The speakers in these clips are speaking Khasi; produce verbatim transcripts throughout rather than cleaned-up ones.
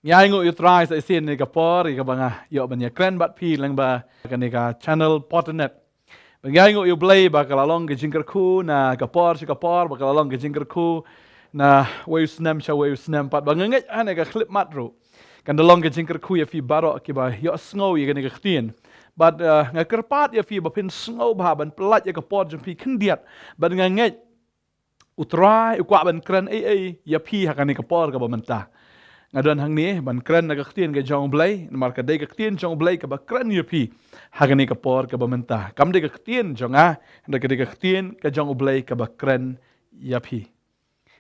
Ngi ai nguh ïa u Trai sa shisien ïa ka por ïa kaba nga ïoh ban ïakren bad phi lyngba kane ka channel Porternet. Ba ngi ai nguh ïa u Blei ba ka la long ka jingkyrkhu na ka por sha ka por, ba ka la long ka jingkyrkhu na wei u snem sha wei u snem pat. Ba nga ngeit ha kane ka khyllipmat ruh kan da long ka jingkyrkhu ïa phi baroh kiba ïohsngew ïa kane ka ktien. Bad eh, nga kyrpad ïa phi ba phin sngew bha ban pyllait ïa ka por jong phi khyndiat. Bad nga ngeit u Trai u kwah ban kren ei ei ïa phi ha kane ka por kaba mynta. Nga don hangne ban kren na ka ktien ka jong u Blei, namar ka dei ka ktien jong u Blei kaba kren ïa phi ha kane ka por kaba mynta. Kam dei ka ktien jong nga, hynrei ka dei ka ktien ka jong u Blei kaba kren ïa phi.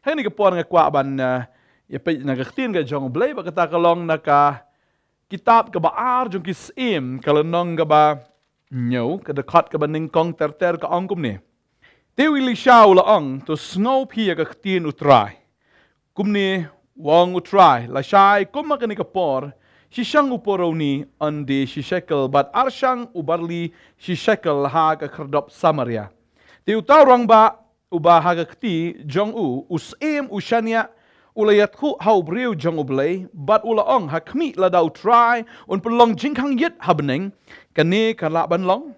Ha kane ka por nga kwah ban eh, ïa peit na ka ktien ka jong u Blei, ba kata ka long na ka kitab kaba ar jong ki Syiem, ka lynnong kaba hynñiew, ka dkhot kaba nyngkong ter ter, ka ong kumne: Te u Elisha u la ong, to sngew phi ïa ka ktien u Trai. Kumne u ong u Trai, lashai kum ha kane ka por, shishang u poroni yn die shi shekel bad arshang u barli shi shekel ha ka khyrdop Samaria. Te uta u rangbah uba ha ka kti jong u, u syiem u shaniah, u la ïathuh ha u briew jong u Blei, bad u la ong, ha khmih, lada u Trai un pynlong jingkhang ïit ha bneng, kane kan lah ban long?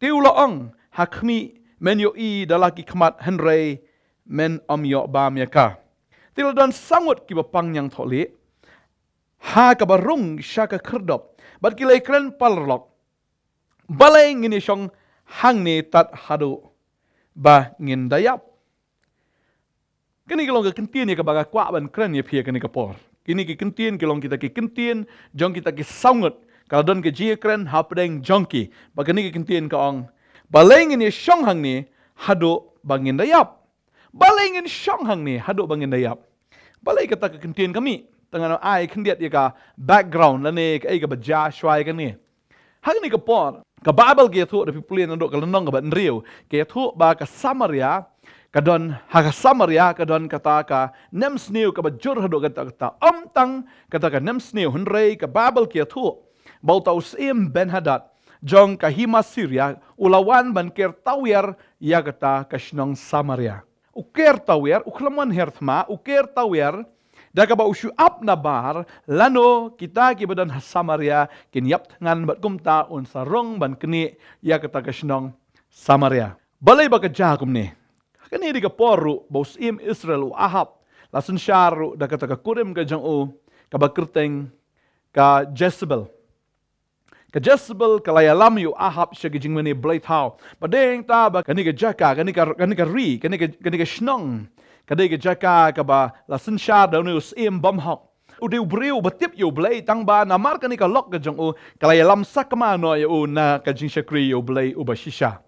Te u la ong, ha khmih, men ïohi da la ki khmat, hynrei men ym ïoh bam ïa ka. Te la don saw ngut kiba pang ñiangthohlieh ha kaba rung sha ka khyrdop, bad ki la ïakren paralok, balei ngin ïashong hangne tad haduh ba ngin da ïap? Kane ka long ka kyntien ïa kaba nga kwah ban kren ïa phi ha kane ka por. Kine ki kyntien ki long kita ki kyntien jong kita ki saw ngut. Ka la don ka jingïakren hapdeng jong ki. Bad kane ka kyntien ka ong, balei ngin ïashong hangne haduh ba ngin da ïap? Balei ngin shong hangne haduh ba ngin da ïap? Balei kata ka kyntien ka mih? Te ngan ai khyndiat ïa ka background lane kaei kaba jia shuwa ïa kane. Ha kane ka por, ka Baibl ka ïathuh, da phi pule naduh ka lynnong kaba hynriew, ka ïathuh ba ka Samaria, ka don, ha ka Samaria ka don kata ka nemsniew kaba jur haduh katta katta. Ym tang kata ka nemsniew, hynrei ka Baibl ka ïathuh ba uta u syiem Benhadad jong ka hima Syria u la wan ban ker tawiar ïa kata ka shnong Samaria. U ker tawiar, u khlem wan her thma, u ker tawiar, da kaba u shu ap nabar lano kita kiba don ha Samaria kin ïap thngan, bad kumta un sa rung ban knieh ïa kata ka shnong Samaria. Balei ba ka jia kumne? Ha kane ka dei ka por ruh ba u syiem Israel u Ahab la synshar ruh da kata ka kurim ka jong u kaba kyrteng ka Jezebel. Ka Jezebel ka la ïalam ïa u Ahab sha ka jingmane blei thaw. Bad dei hangta ba kane ka jaka, kane ka, kane ka ri, kane ka, kane ka shnong, ka dei ka jaka kaba la synshar da une u syiem bymhok. U dei u briew uba tip ïa u Blei, tang ba namar kane ka lok ka jong u, ka la ïalam sakma noh ïa u na ka jingshakri ïa u Blei uba shisha.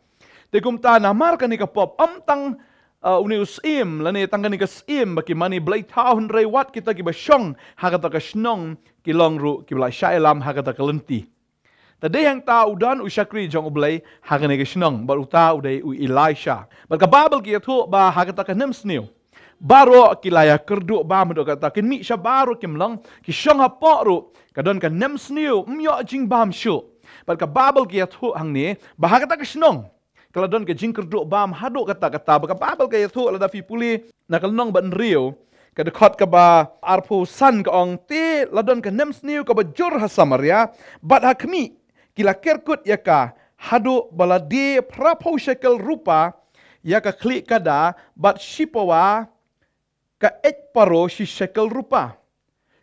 Te kumta namar kane ka pop, ym tang, uh, une u syiem lane tang kane ka syiem ba ki mane blei thaw, hynrei wat kita kiba shong ha kata ka shnong ki long ruh kiba la shah ïalam ha kata ka lynti. Te dei hangta u don u shakri jong u Blei ha kane ka shnong, bad uta u dei u Elisha. Bad ka Baibl ka ïathuh ba ha kata ka nemsniew baroh ki la ïakyrduh bam haduh katta, kin mih shabar ruh kim long, ki shong hapoh ruh ka don ka nemsniew, ym ïoh jingbam shuh. Bad ka Baibl ka ïathuh hangne ba ha kata ka shnong ka la don ka jingkyrduh bam haduh katta katta. Bad ka Baibl ka ïathuh, lada phi pule na ka lynnong ba hynriew, ka dkhot kaba arphew san, ka ong, te la don ka nemsniew kaba jur ha Samaria, bad ha khmih, ki la ker kut ïa ka haduh ba la die phraphew shekel rupa ïa ka khlieh kada, bad shipawa ka eit paro shi shekel rupa.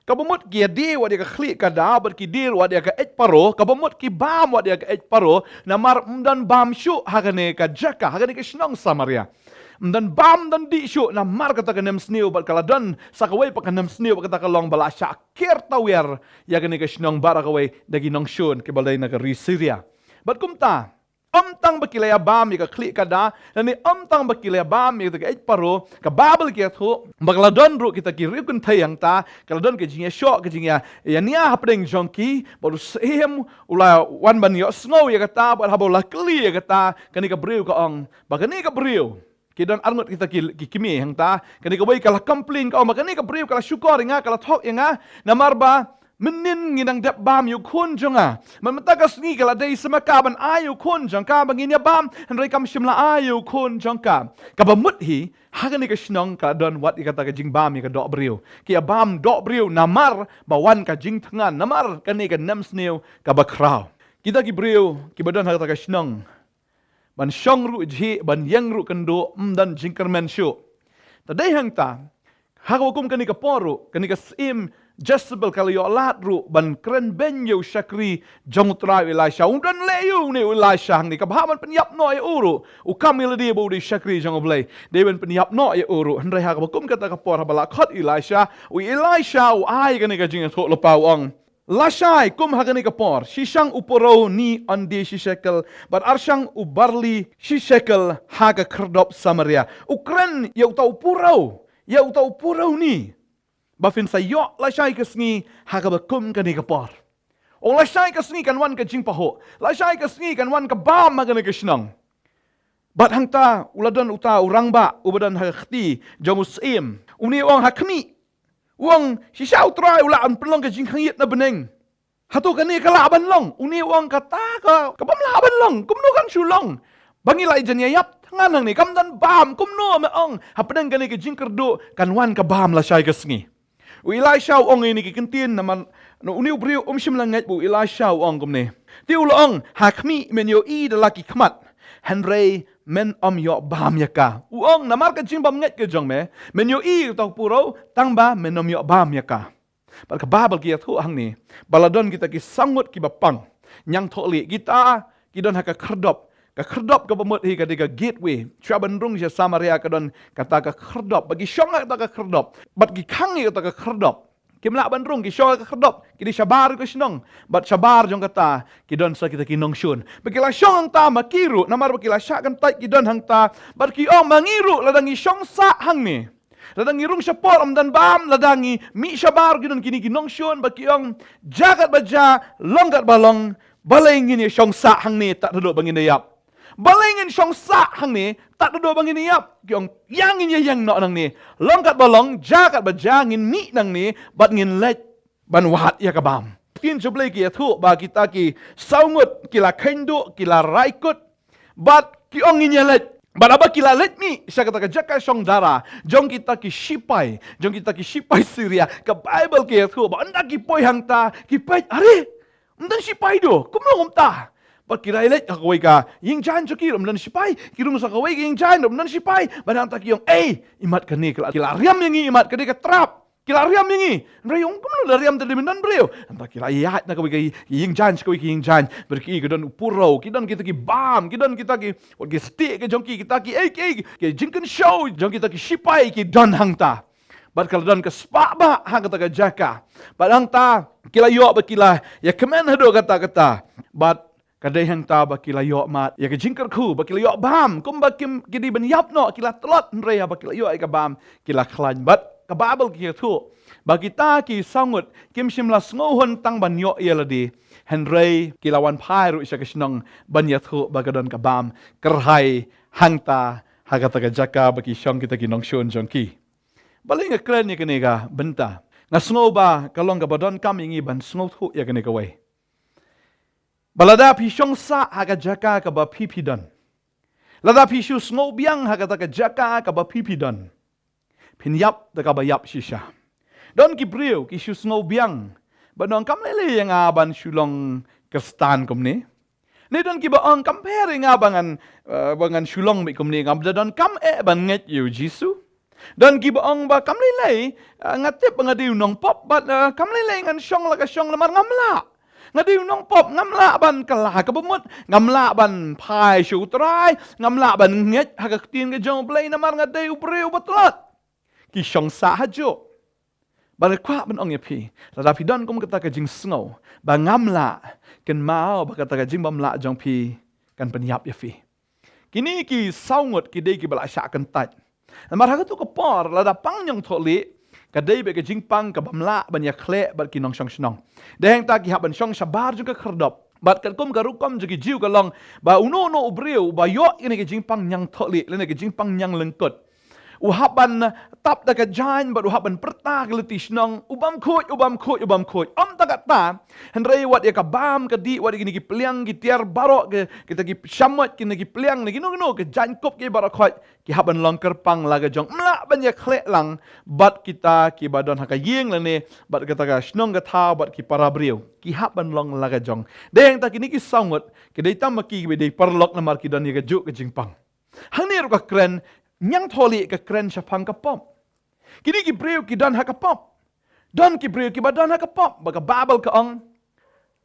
Kaba mut ki ïa die wat ïa ka khlieh kada, bad ki die wat ïa ka eit paro, kaba mut ki bam wat ïa ka eit paro, namar ym don bam shuh ha kane ka jaka, ha kane ka shnong Samaria. Ym don bam, ym don dih shuh, namar kata ka nemsniew, bad ka la don sa kawei pat ka nemsniew, bad kata ka long ba la shah ker tawiar ïa kane ka shnong baroh kawei da ki nongshun kiba dei na ka ri Syria. Bad kumta, ym tang ba ki la ïa bam ïa ka khlieh kada, lane ym tang ba ki la ïa bam ïa ka eit paro, ka Baibl ka ïathuh ba ka la don ruh kita ki riew kynthei hangta, ka la don ka jingïashoh, ka jingïa, ïa nia hapdeng jong ki, bad u syiem u la wan ban ïohsngew ïa kata, bad haba u la kylli ïa kata, kane ka briew ka ong ba kane ka briew, ki don arngut kita ki, ki kmie hangta, kane kawei ka la complain, ka ong ba kane ka briew ka la shukor ïa nga, ka la thok ïa nga, namar ba Mynnin ngi nang dep bam ïa u khun jong nga. Mynta ka sngi ka la dei sa ma ka ban ai ïa u khun jong ka ba ngin ïa bam, hynrei kam shym la ai ïa u khun jong ka. Kaba mut hi, ha kane ka shnong ka la don wat ïa kata ka jingbam ïa ka doh briew. Ki ïa bam doh briew namar ba wan ka jingthngan, namar kane ka nemsniew kaba khraw. Kita ki briew kiba don ha kata ka shnong, ban shong ruh jhieh, ban ïeng ruh kynduh, ym don jingkyrmen shuh. Te dei hangta, ha kaba kum kane ka por ruh, kane ka syiem Jezebel ka la ïoh lad ruh ban kren beiñ ïa u shakri jong U Trai, u Elisha. Um don leh ïa une u Elisha hangne, kaba hap ban pynïap noh ïa u ruh. U kam ïa lade ba u dei shakri jong U Blei, dei ban pynïap noh ïa u ruh. Hynrei ha kaba kum kata ka por, haba la khot u Elisha, u Elisha u ai kane ka jingïathuhlypa, u ong: Lashai, kum ha kane ka por, shishang u puro ni yn die shi shekel, bad arshang u barli shi shekel ha ka khyrdop Samaria. U kren ïa uta u puro, ïa uta u puro ni, ba phin sa ïoh lashai ka sngi ha kaba kum kane ka por. U ong lashai ka sngi kan wan ka jingpahuh, lashai ka sngi kan wan ka bam ha kane ka shnong. Bad hangta u la don uta u rangbah uba don ha ka kti jong u syiem. Une u ong ha khmih, u ong, shisha U Trai u lah ban pynlong ka jingkhang ïit na bneng. Hato kane ka lah ban long? Une u ong kata ka, ka bym lah ban long. Kumno kan shu long? Ba ngi la jan ïa ïap thngan hangne, kam don bam, kumno me ong hapdeng kane ka jingkyrduh kan wan ka bam lashai ka sngi? U Elisha u ong ïa kine ki ktien namar une u briew um shym la ngeit, ba u Elisha u ong kumne. Te u la ong, ha khmih men ïohi da la ki khmat, hynrei men ym ïoh bam ïa ka. U ong namar ka jingbymngeit ka jong me, men ïohi ïa uta u puro, tangba men ym ïoh bam ïa ka. Bad ka Baibl ka ïathuh hangne ba la don kita ki saw ngut kiba pang ñiangthohlieh, kita ki don ha ka khyrdop. Ka khyrdop kaba mut hi ka dei ka gateway. Shuwa ban rung sha Samaria ka don kata ka khyrdop. Bad ki shong ha kata ka khyrdop, bad ki khang ïa kata ka khyrdop. Kim lah ban rung, ki shong ha ka khyrdop, ki dei shabar ka shnong. Bad shabar jong kata ki don sa kita ki nongshun. Bad ki la shong hangta ma ki ruh, namar ba ki la shah kyntait ki don hangta. Bad ki ong ma ngi ruh, lada ngi shong sah hangne, lada ngi rung shapoh, ym don bam, lada ngi mih shabar, ki don kine ki nongshun, bad ki ong, jia kat ba jia, long kat ba long, balei ngin ïa shong sah hangne tad haduh ba ngin ïa ïap? Balei ngin shong sah hangne tad haduh ba ngin ïa ïap? Ki ong, ïa ngin ïa ïeng noh nangne. Long kat ba long, jia kat ba jia, ngin mih nangne bad ngin leit ban wad ïa ka bam. Ktien jong U Blei ka ïathuh ba kita ki saw ngut ki la kheiñ duh, ki la rai kut, bad ki ong, ngin ïa leit. Bad haba ki la leit mih sha kata ka jaka shong dara jong kita ki shipai, jong kita ki shipai Syria, ka Baibl ka ïathuh ba ynda ki poi hangta, ki peit, are, ym don shipai duh, kumno kumta? Bad ki la leit ha kawei ka ïingjaiñ jong ki, ym don shipai. Ki rung sa kawei ka ïingjaiñ, ym don shipai. Bad hangta ki ong, ei, imat kane ki la, ki la riam ïa ngi, imat kane ka trap. Ki la riam ïa ngi. Hynrei ong, kumno la riam, te dei ban don briew. Hangta ki la ïaid na kawei ka ïingjaiñ sha kawei ka ïingjaiñ. Bad ki, ki don u puro, ki don kita ki bam, ki don kita ki, wat ki stieh ka jong ki, kita ki, ei, ki, ei, ki jingkynshew jong kita ki shipai ki don hangta. Bad ka la don ka spah bah ha kata ka jaka. Bad hangta ki la ïoh, bad ki la ïa kmen haduh katta katta. Bad ka dei hangta ba ki la ïoh mad ïa ka jingkyrkhu, ba ki la ïoh bam, kumba kim, ki dei ban ïap noh, ki la tlot, hynrei haba ki la ïoh ïa ka bam, ki la khlaiñ. Bad ka Baibl ka ïathuh ba kita ki saw ngut kim shym la sngewhun tang ban ïoh ïa lade, hynrei ki la wan phai ruh sha ka shnong ban ïathuh ba ka don ka bam kyrhai hangta ha kata ka jaka ba ki shong kita ki nongshun jong ki. Balei nga kren ïa kane ka bynta? Nga sngew ba ka long kaba donkam ïa ngi ban sngewthuh ïa kane kawei, ba lada phi shong sah ha ka jaka kaba phi phi don, lada phi shu sngew biang ha kata ka jaka kaba phi phi don, phin ïap da kaba ïap shisha. Don ki briew ki shu sngew biang, ba ong, kam lei lei ïa nga ban shu long Khristan kumne. Ne don kiba ong, kam pher ïa nga ba ngan, eh, ba ngan shu long beit kumne, ngam da donkam eh ban ngeit ïa u Jisu. Don kiba ong ba kam lei lei, eh, nga tip ba nga dei u nongpop, bad, eh, kam lei lei ngan shong la ka shong namar ngam lah. Nga dei u nongpop, ngam lah ban kylla kaba mut, ngam lah ban phai sha U Trai, ngam lah ban ngeit ha ka ktien ka jong U Blei namar nga dei u briew ba tlot. Ki shong sah hajuh. Bad nga kwah ban ong ïa phi, lada phi don kum kata ka jingsngew ba ngam lah, kynmaw ba kata ka jingbymlah jong phi kan pynïap ïa phi. Kine ki saw ngut ki dei kiba la shah kyntait. Namar ha kato ka por, lada pang ñiangthohlieh, ka dei beit ka jingpang ka bym lah ban ïakhleh bad ki nongshong shnong. Dei hangta ki hap ban shong shabar jong ka khyrdop. Bad katkum ka rukom jong ki Jiw ka long ba uno uno u briew ba ïoh ïa kane ka jingpang ñiangthohlieh lane ka jingpang ñianglyngkut, U hap ban tap da ka jaiñ, bad u hap ban pyrta ka lynti shnong, u bam khuid, u bam khuid, u bam khuid. Ym tang katta, hynrei wat ïa ka bam ka dih, wat ïa kine ki pliang ki tiar baroh, ki, kita ki shamoit, kine ki pliang, ne kino kino, ka jaiñkup ki baroh khoit, ki hap ban long kyrpang la ka jong. Ym lah ban ïa khleh lang bad kita kiba don ha ka ïing lane bad kata ka shnong ka thaw bad ki para briew. Ki hap ban long la ka jong. Dei hangta kine ki saw ngut, ki dei tam ma ki kiba dei paralok namar ki don ïa kajuh ka jingpang. Hangne ruh ka kren, ñiang tholi ka kren shaphang ka pop. Kine ki briew ki don ha ka pop. Don ki briew kiba don ha ka pop, ba ka Baibl ka ong,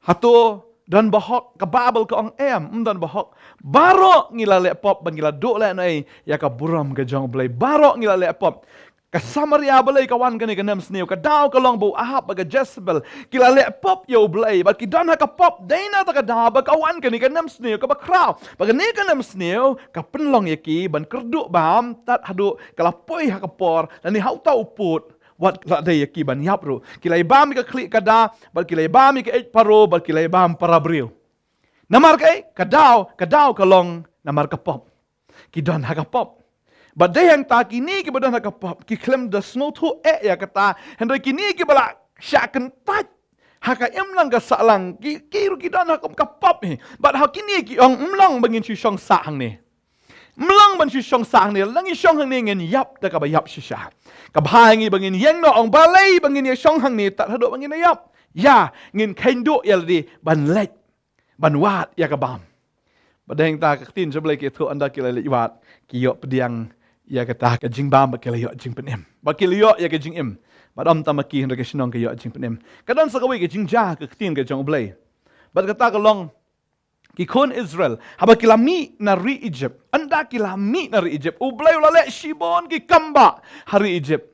hato don bahok? Ka Baibl ka ong em, ym don bahok. Baroh ngi la leh pop, ba ngi la duh lehnohei ïa ka burom ka jong U Blei. Baroh ngi la leh pop. Ka Samaria balei ka wan kane ka nemsniew? Ka daw ka long ba u Ahab bad ka Jezebel ki la leh pop ïa U Blei, bad ki don ha ka pop. Dei na kata ka daw ba ka wan kane ka nemsniew kaba khraw. Bad kane ka nemsniew ka pynlong ïa ki ban kyrduh bam tad haduh ka la poi ha ka por, lane ha uta u pud, wat la dei ïa ki ban ïap ruh. Ki la ïa bam ïa ka khlieh ka da, bad ki la ïa bam ïa ka ïeit Pharaoh, bad ki la ïa bam para briew. Namar kaei? Ka daw, ka daw ka long namar ka pop. Ki don ha ka pop. Bad dei hangta kine kiba don ha ka pop, ki khlem da sngewthuh eh ïa kata. Hynrei kine kiba la shah kyntait ha ka imlang ka sahlang, ki, ki ruh ki don ha ka pop hi. Bad ha kine ki ong, ym long ba ngin shu shong sah hangne. Ym long ban shu shong sah hangne. Lada ngi shong hangne ngin ïap da kaba ïap shisha. Ka bha ïa ngi ba ngin ïeng noh, ong, balei ba ngin ïa shong hangne tad haduh ba ngin ïap? Ïa, ngin kheiñ duh ïa lade ban leit, ban wad ïa ka bam. Bad dei hangta ka ktien jong U Blei ka ïathuh, ynda ki la leit wad, ki ïoh pdiang ïa kata ka jingbam, bad ki la ïoh jingpynim, bad ki la ïoh ïa ka jingim. Bad ym tang ma ki, hynrei ka shnong ka ïoh jingpynim. Ka don sa kawei ka jingjia ka ktien ka jong U Blei. Bad kata ka long, ki khun Israel, haba ki la mih na ri Egypt, ynda ki la mih na ri Egypt, U Blei u la leh shibun ki kambah ha ri Egypt.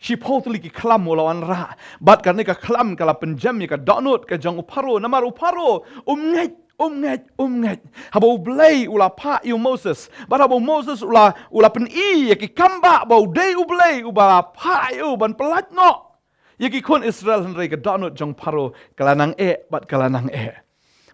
Shiphew tylli ki khlam u la wanrah. Bad kane ka khlam ka la pynjem ïa ka dohnud ka jong u Pharaoh. Namar u Pharaoh um ngeit, um ngeit, um ngeit. Haba U Blei u la phah ïa u Moses, bad haba u Moses u la, u la pyni ïa ki kambah ba u dei U Blei uba la phah ïa u ban pyllait noh ïa ki khun Israel, hynrei ka dohnud jong u Pharaoh ka la nang eh bad ka la nang eh.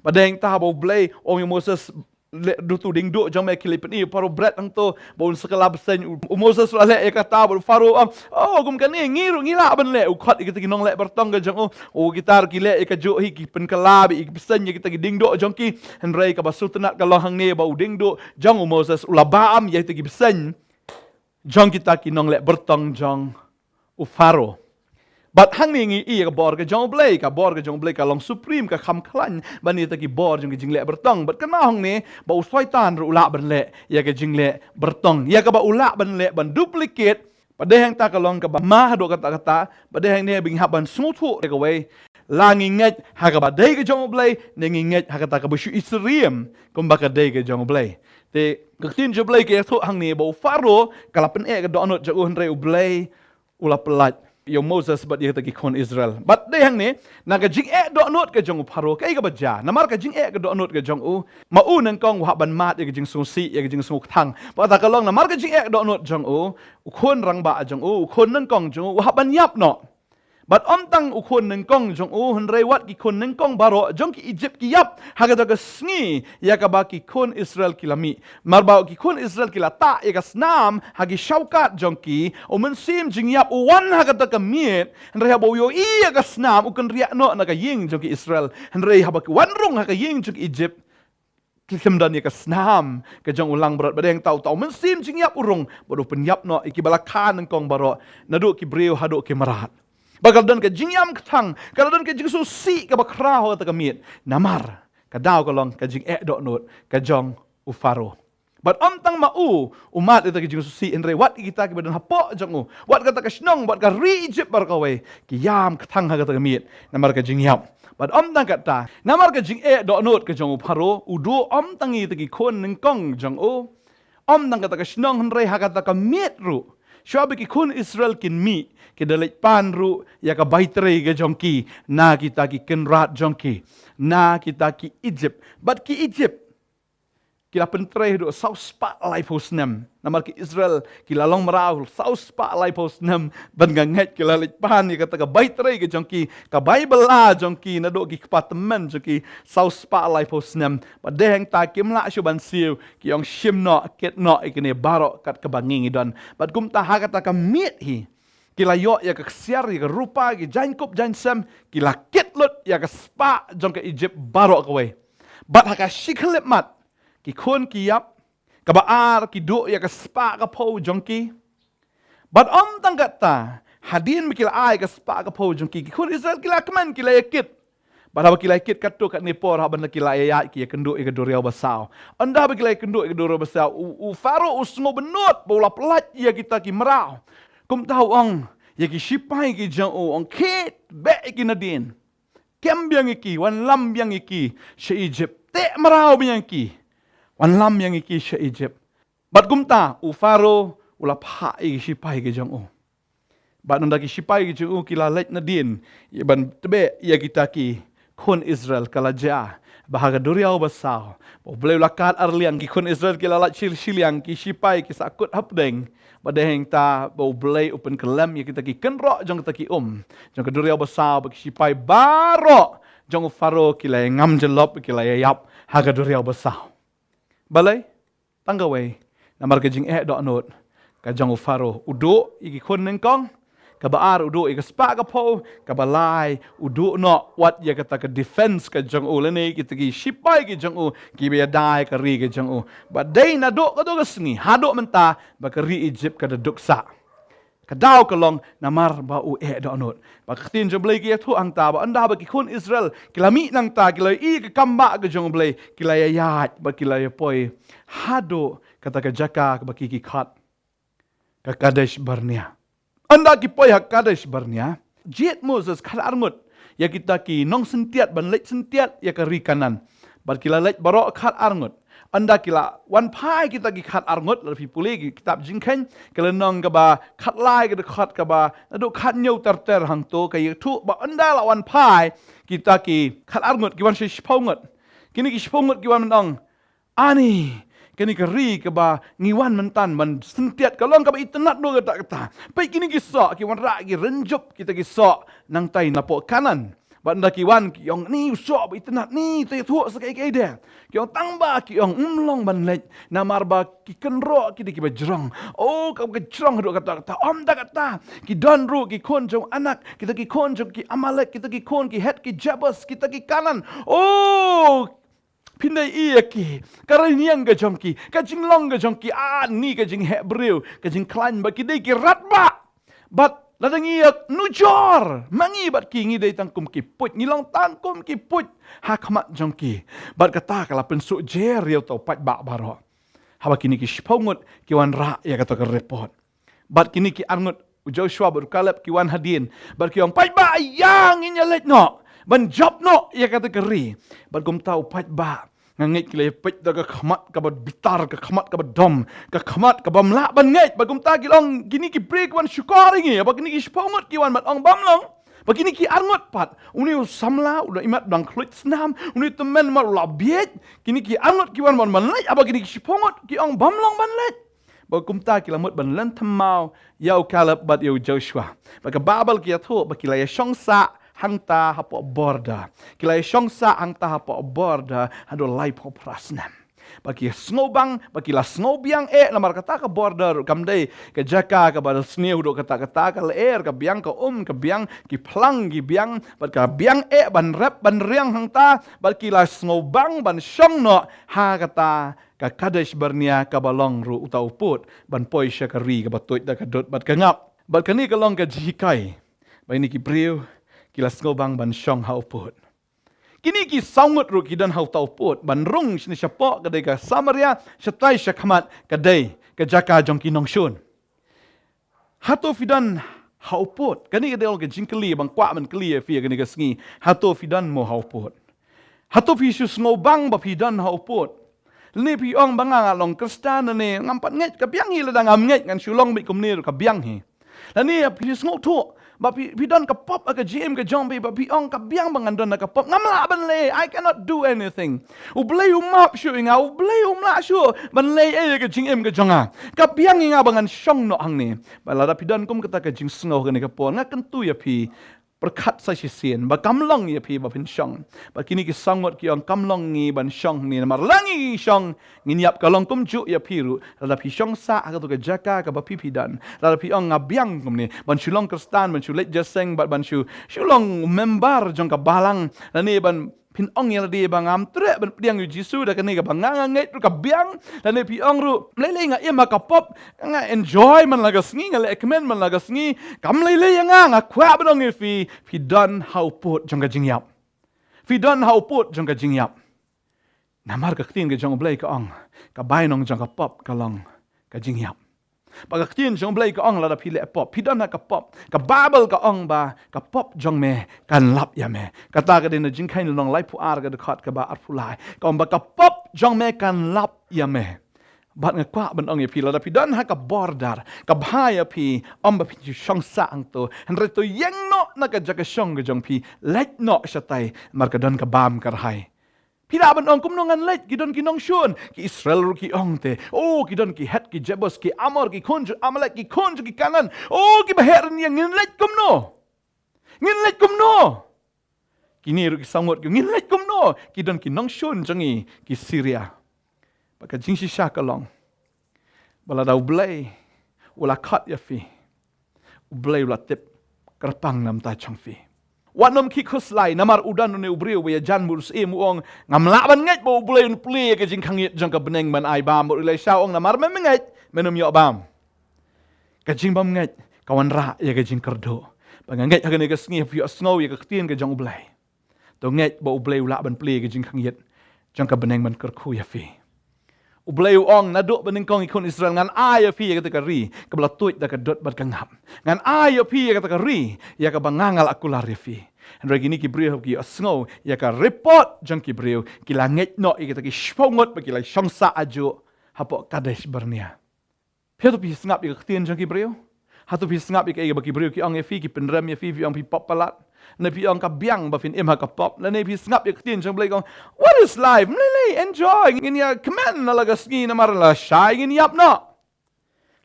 Bad dei hangta haba U Blei u ong ïa u Moses, leh da uto u dieng duh jong me, khie leit pyni ïa u Pharaoh bret hangto ba un sa kylla bseiñ. U, u Moses u la leh ïa kata, bad u Pharaoh u ong, oh, kum kane ngi ruh ngi lah ban leh. U khot ïa kita ki nongleh byrtong ka jong u. Oh, kita ruh ki leh ïa kajuh hi, ki pynkylla beit ïa ki bseiñ ïa kita ki dieng duh jong ki. Hynrei kaba sngewtynnat ka long hangne ba u dieng duh jong u Moses u la bam ïa kita ki bseiñ jong kita ki nongleh byrtong jong u Pharaoh. Bad hangne ngi ïohi ïa ka bor ka jong U Blei, ka bor ka jong U Blei ka long supreme, ka kham khlaiñ ban ïa kita ki bor jong ki jingleh byrtong. Bad kane hangne ba u Soitan ruh u lah ban leh ïa ka jingleh byrtong, ïa kaba u lah ban leh ban duplicate. Bad dei hangta ka long kaba ma haduh katta katta. Bad dei hangne ba ngi hap ban sngewthuh ïa kawei, la ngi ngeit ha kaba dei ka jong U Blei, ne ngi ngeit ha kata kaba shu isyriem kumba ka dei ka jong U Blei. Te ka ktien jong U Blei ka ïathuh hangne ba u Pharaoh ka la pyneh ka dohnud jong u, hynrei U Blei u la pyllait ïa u Moses bad ïa kita ki khun Israel. Bad dei hangne, na ka jingeh dohnud ka jong u Pharaoh, kaei kaba jia? Namar ka jingeh ka dohnud ka jong u, ma u nyngkong u hap ban mad ïa ka jingsngewsih, ïa ka jingsngewkthang. Bad kata ka long, namar ka jingeh dohnud jong u, u khun rangbah jong u, u khun nyngkong jong u, u hap ban ïap noh. Bad ym tang u khun nyngkong jong u, hynrei wat ki khun nyngkong baroh jong ki Egypt ki ïap ha kata ka sngi ïa kaba ki khun Israel ki la mih. Namar ba ki khun Israel ki la tah ïa ka snam ha ki shawkat jong ki, u mynsiem jingïap u wan ha kata ka miet, hynrei haba u ïohi ïa ka snam u kynriah noh na ka ïing jong ki Israel. Hynrei haba ki wan rung ha ka ïing jong ki Egypt, ki khlem don ïa ka snam ka jong u langbrot. Bad dei hangta uta u mynsiem jingïap u rung, bad u pynïap noh ïa kiba la kha nyngkong baroh, naduh ki briew haduh ki mrad. Bad ka la don ka jingïam kthang, ka la don ka jingsngewsih kaba khraw ha kata ka miet. Namar ka daw ka long ka jingeh dohnud ka jong u Pharaoh. Bad ym tang ma u u mad ïa kata ka jingsngewsih, hynrei wat ïa kita kiba don hapoh jong u, wat kata ka shnong, wat ka ri Egypt baroh kawei, ki ïam kthang ha kata ka miet namar ka jingïap. Bad ym tang kata, namar ka jingeh dohnud ka jong u Pharaoh, u duh ym tang ïa kita ki khun nyngkong jong u, ym tang kata ka shnong, hynrei ha kata ka miet ruh, shuwa ba ki khun Israel kin mih, ki da leit pan ruh ïa ka baitrei ka jong ki na kita ki kynrad jong ki, na kita ki Egypt. Bad ki Egypt, ki la pyntrei haduh saw spah laiphew snem. Namar ki Israel ki la long mraw saw spah laiphew snem, ban nga ngeit ki la leit pan ïa kata ka bai trei ka jong ki, ka bai bylla jong ki, naduh ki kpa tymmen jong ki saw spah laiphew snem. Bad dei hangta kim lah shuh ban siew, ki ong shim noh, kit noh ïa kine baroh kat kaba ngi ngi don. Bad kumta ha kata ka miet hi, ki la ïoh ïa ka ksiar, ïa ka rupa, ki jaiñkup jaiñsem, ki la kit lut ïa ka spah jong ka Egypt baroh kawei. Bad ha ka shi khyllipmat, ki khun ki ïap, kaba ar ki duh ïa ka spah ka phew jong ki. Bad ym tang kata, hadien ba ki la ai ka spah ka phew jong ki, ki khun Israel ki la kmen, ki la ïa kit. Bad haba ki la ïa kit katto katne por, haba ki la ïa ïaid ki ïa kynduh ïa ka duriaw basaw. Ynda haba ki la ïa kynduh ïa ka duriaw basaw, u, u Pharaoh u sngew bynnud ba u la pyllait ïa kita ki mraw. Kumta u ong ïa ki shipai ki jong u, ong, khie beh ïa ki nadien. Kem biang ïa ki, wanlam biang ïa ki sha Egypt. Teh mraw biang ïa ki, wanlam biang ïa ki sha Egypt. Bad kumta u Pharaoh u la phah ïa ki shipai ki jong u. Bad ynda ki shipai ki jong u ki la leit nadien, ïa ban tbeh ïa kita ki khun Israel, ka la jia ba ha ka duriaw basaw, ba U Blei u la kad arliang, ki khun Israel ki la lait shil shiliang, ki shipai ki sahkut hapdeng. Bad dei hangta ba U Blei u pynkyllem ïa kita ki kynroh jong kita ki um jong ka duriaw basaw, ba ki shipai baroh jong u Pharaoh ki la ïa ngam jyllop, ki la ïa ïap ha ka duriaw basaw. Balei? Tang kawei, namar ka jingeh dohnud ka jong u Pharaoh. U duh ïa ki khun nyngkong, kaba ar u duh ïa ka spah ka phew, kaba lai u duh noh wat ïa kata ka defense ka jong u, lane kita ki shipai ki jong u kiba ïada ïa ka ri ka jong u. Bad dei naduh kato ka sngi haduh mynta ba ka ri Egypt ka da duk sah. Ka daw ka long namar ba u eh dohnud. Ba ka ktien jong U Blei ka ïathuh hangta ba ynda ba ki khun Israel ki la mih nangta, ki la ïohi ka kam bah ka jong U Blei, ki la ïa ïaid bad ki la ïa poi haduh kata ka jaka kaba ki, ki khot ka Kadesh Barnea. Ynda ki poi ha Kadesh Barnea, jied Moses khatar ngut ïa kita ki nongsyntiat ban leit syntiat ïa ka ri Kanaan. Bad ki la leit baroh khatar ngut. Ynda ki la wan phai kita ki khatar ngut, lada phi pule ki kitab Jingkheiñ, ka lynnong kaba khatlai, ka dkhot kaba naduh khathynñiew ter ter hangto, ka ïathuh ba ynda la wan phai kita ki khatar ngut, ki wan sha shiphew ngut. Kine ki shiphew ngut ki wan ban ong, ani, kane ka ri kaba ngi wan mynta ban syntiat ka long kaba itynnad ruh katta katta. Peit kine ki soh, ki wanrah ki rynjup kita ki soh nangtai napoh Kanaan. Bad ynda ki wan ki ong, ni u soh ba itynnad, ni to ïathuh sa kaei kaei de. Ki ong, tang ba ki ong ym long ban leit, namar ba ki kynroh ki dei kiba jrong. Oh, kaba ka jrong haduh katta katta. Ym tang katta, ki don ruh ki khun jong u Anak, kita ki khun jong ki Amalek, kita ki khun ki Het, ki Jebus, kita ki Kanaan. Oh, phin da ïohi ïa ki, ka rynïeng ka jong ki, ka jinglong ka jong ki, ani ka jingheh briew, ka jingkhlaiñ, ba ki dei ki radbah. Bad lada ngi ïa nujor ma ngi bad ki, ngi dei tang kum ki puit, ngi long tang kum ki puit ha khmat jong ki. Bad kata ka la pynsuh jer ïa uta u paidbah baroh. Haba kine ki shiphew ngut ki wanrah ïa kata ka report. Bad kine ki arngut, u Joshua bad u Kaleb, ki wan hadien. Bad ki ong, paidbah, ïa ngin ïa leit noh ban jop noh ïa kata ka ri. Bad kumta u paidbah, nga ngeit ki la ïa peit da ka khmat kaba bitar, ka khmat kaba dom, ka khmat kaba ym lah ban ngeit. Bad kumta ki la ong, kine ki briew ki wan shukor ïa ngi, ba kine ki shiphew ngut ki wan ban ong bym long. Ba kine ki arngut pat, une u samla u la imat dang khluit snam, une u tymmen mat u la bieit. Kine ki arngut ki wan ban, ban leit, haba kine ki shiphew ngut ki ong bym long ban leit. Ba kumta ki la mut ban len thymmai ïa u Kaleb bad ïa u Joshua. Ba ka Baibl ka ïathuh ba ki la ïa shong sah hangta hapoh border. Ki la ïa shong sah hangta hapoh border haduh laiphew phra snem. Ba ki sngewbang, ba ki la sngewbiang eh, namar kata ka border kam dei ka jaka kaba sniew haduh katta katta, ka lyer ka biang, ka um ka biang, ki phlang ki biang, bad ka biang eh ban rep ban riang hangta, bad ki la sngewbang ban shong noh ha kata ka Kadesh Barnea kaba long ruh uta u pud ban poi sha ka ri kaba tuid da ka dud bad ka ngap. Bad kane ka long ka jinghikai ba kine ki briew ki la sngewbang ban shong ha u pud. Kine ki saw ngut ruh ki don ha uta u pud ban rung shane shapoh, ka dei ka Samaria, shatai shakhmat ka dei ka jaka jong ki nongshun. Hato phi don ha u pud? Kane ka dei ka jingkylli ba nga kwah ban kylli ïa phi ïa kane ka sngi. Hato phi don mo ha u pud? Hato phi shu sngewbang ba phi don ha u pud? Lane phi ong ba nga, nga long Khristan lane ngam pat ngeit, ka biang hi, lada ngam ngeit ngan shu long beit kumne ruh ka biang hi. Lane phi sngewthuh Ba phi, phi don ka pop ha ka jingim ka jong phi, ba phi ong ka biang ba ngan don ha ka pop. Ngam lah ban leh, I cannot do anything. U Blei u map shuh ïa nga, U Blei um lah shuh ban leh ei ha ka jingim ka jong nga. Ka biang ïa nga ba ngan shong noh hangne. Ba lada phi don kum kata ka jingsngew kane ka por, nga kyntu ïa phi, pyrkhat sa shisien, ba kam long ïa phi ba phin shong. Ba kine ki saw ngut ki ong kam long ngi ban shong hangne, namar la ngi shong, ngin ïap. Ka long kumjuh ïa phi ruh, lada phi shong sah ha kato ka jaka kaba phi phi don. Lada phi ong nga biang kumne, ban shu long Khristan, ban shu leit jingïaseng, bad ban shu, shu long member jong ka balang. Lane ban phin ong ïa lade ba ngam treh ban pdiang ïa u Jisu da kane kaba nga nga ngeit ruh ka biang. Lane phi ong ruh, lei lei nga im ha ka pop, nga enjoy man la ka sngi, nga leh kmen man la ka sngi. Kam lei lei ïa nga, nga kwah ban ong ïa phi, phi don ha u pud jong ka jingïap. Phi don ha u pud jong ka jingïap. Namar ka ktien ka jong U Blei ka ong, ka bainong jong ka pop ka long ka jingïap. Ba ka ktien jong U Blei ka ong lada phi leh pop, phi don ha ka pop. Ka Baibl ka ong ba ka pop jong me kan lap ïa me. Kata ka dei na Jingkheiñ lynnong laiphew ar ka dkhot kaba arphew lai. Ka ong ba ka pop jong me kan lap ïa me. Bad nga kwah ban ong ïa phi, lada phi don ha ka border, ka bha ïa phi, ym ba phin shu shong sah hangto. Hynrei to ïeng noh na ka jaka shong ka jong phi, leit noh shatai, namar ka don ka bam ka rhai. Phi lah ban ong kumno ngan leit, ki don ki nongshun. Ki Israel ruh ki ong te, oh, ki don ki Het, ki Jebus, ki Amor, ki khun jong Amalek, ki khun jong ki Kanaan. Oh, kiba heh rynïeng, ngin leit kumno? Ngin leit kumno? Kine ruh ki saw ngut ki ong, ngin leit kumno? Ki don ki nongshun jong ngi, ki Syria. Ba ka jingshisha ka long, ba lada U Blei u la khot ïa phi, U Blei u la tip kyrpang na bynta jong phi. Wat nym khih khuslai, namar u don une u briew ba ïajan bad u syiem, u ong, ngam lah ban ngeit ba U Blei un plie ïa ka jingkhangïit jong ka bneng ban ai bam. Bad u Elisha u ong, namar mem ngeit, men ym ïoh bam. Ka jingbymngeit ka wanrah ïa ka jingkyrduh. Ba nga ngeit ha kane ka sngi phi ïohsngew ïa ka ktien ka jong U Blei. To ngeit ba U Blei u lah ban plie ïa ka jingkhangïit jong ka bneng ban kyrkhu ïa phi. U Blei u ong, naduh ba nyngkong ki khun Israel, ngan ai ïa phi ïa kata ka ri kaba la tuid da ka dud bad ka ngap. Ngan ai ïa phi ïa kata ka ri ïa kaba nga nga la kular ïa phi. Hynrei kine ki briew haba ki ïohsngew ïa ka report jong ki briew, ki la ngeit noh ïa kita ki shiphew ngut ba ki la shong sah hajuh hapoh Kadesh Barnea. Phi, hato phi sngap ïa ka ktien jong ki briew? Hato phi sngap ïa kaei ba ki briew ki ong ïa phi, ki pynrem ïa phi, phi ong phi pop palat? Ne phi ong ka biang ba phin im ha ka pop? Lane phi sngap ïa ka ktien jong U Blei ka ong, what is life? Mlei lei, enjoy. Ngin ïa kmen na la ka sngi, namar lashai ngin ïap noh.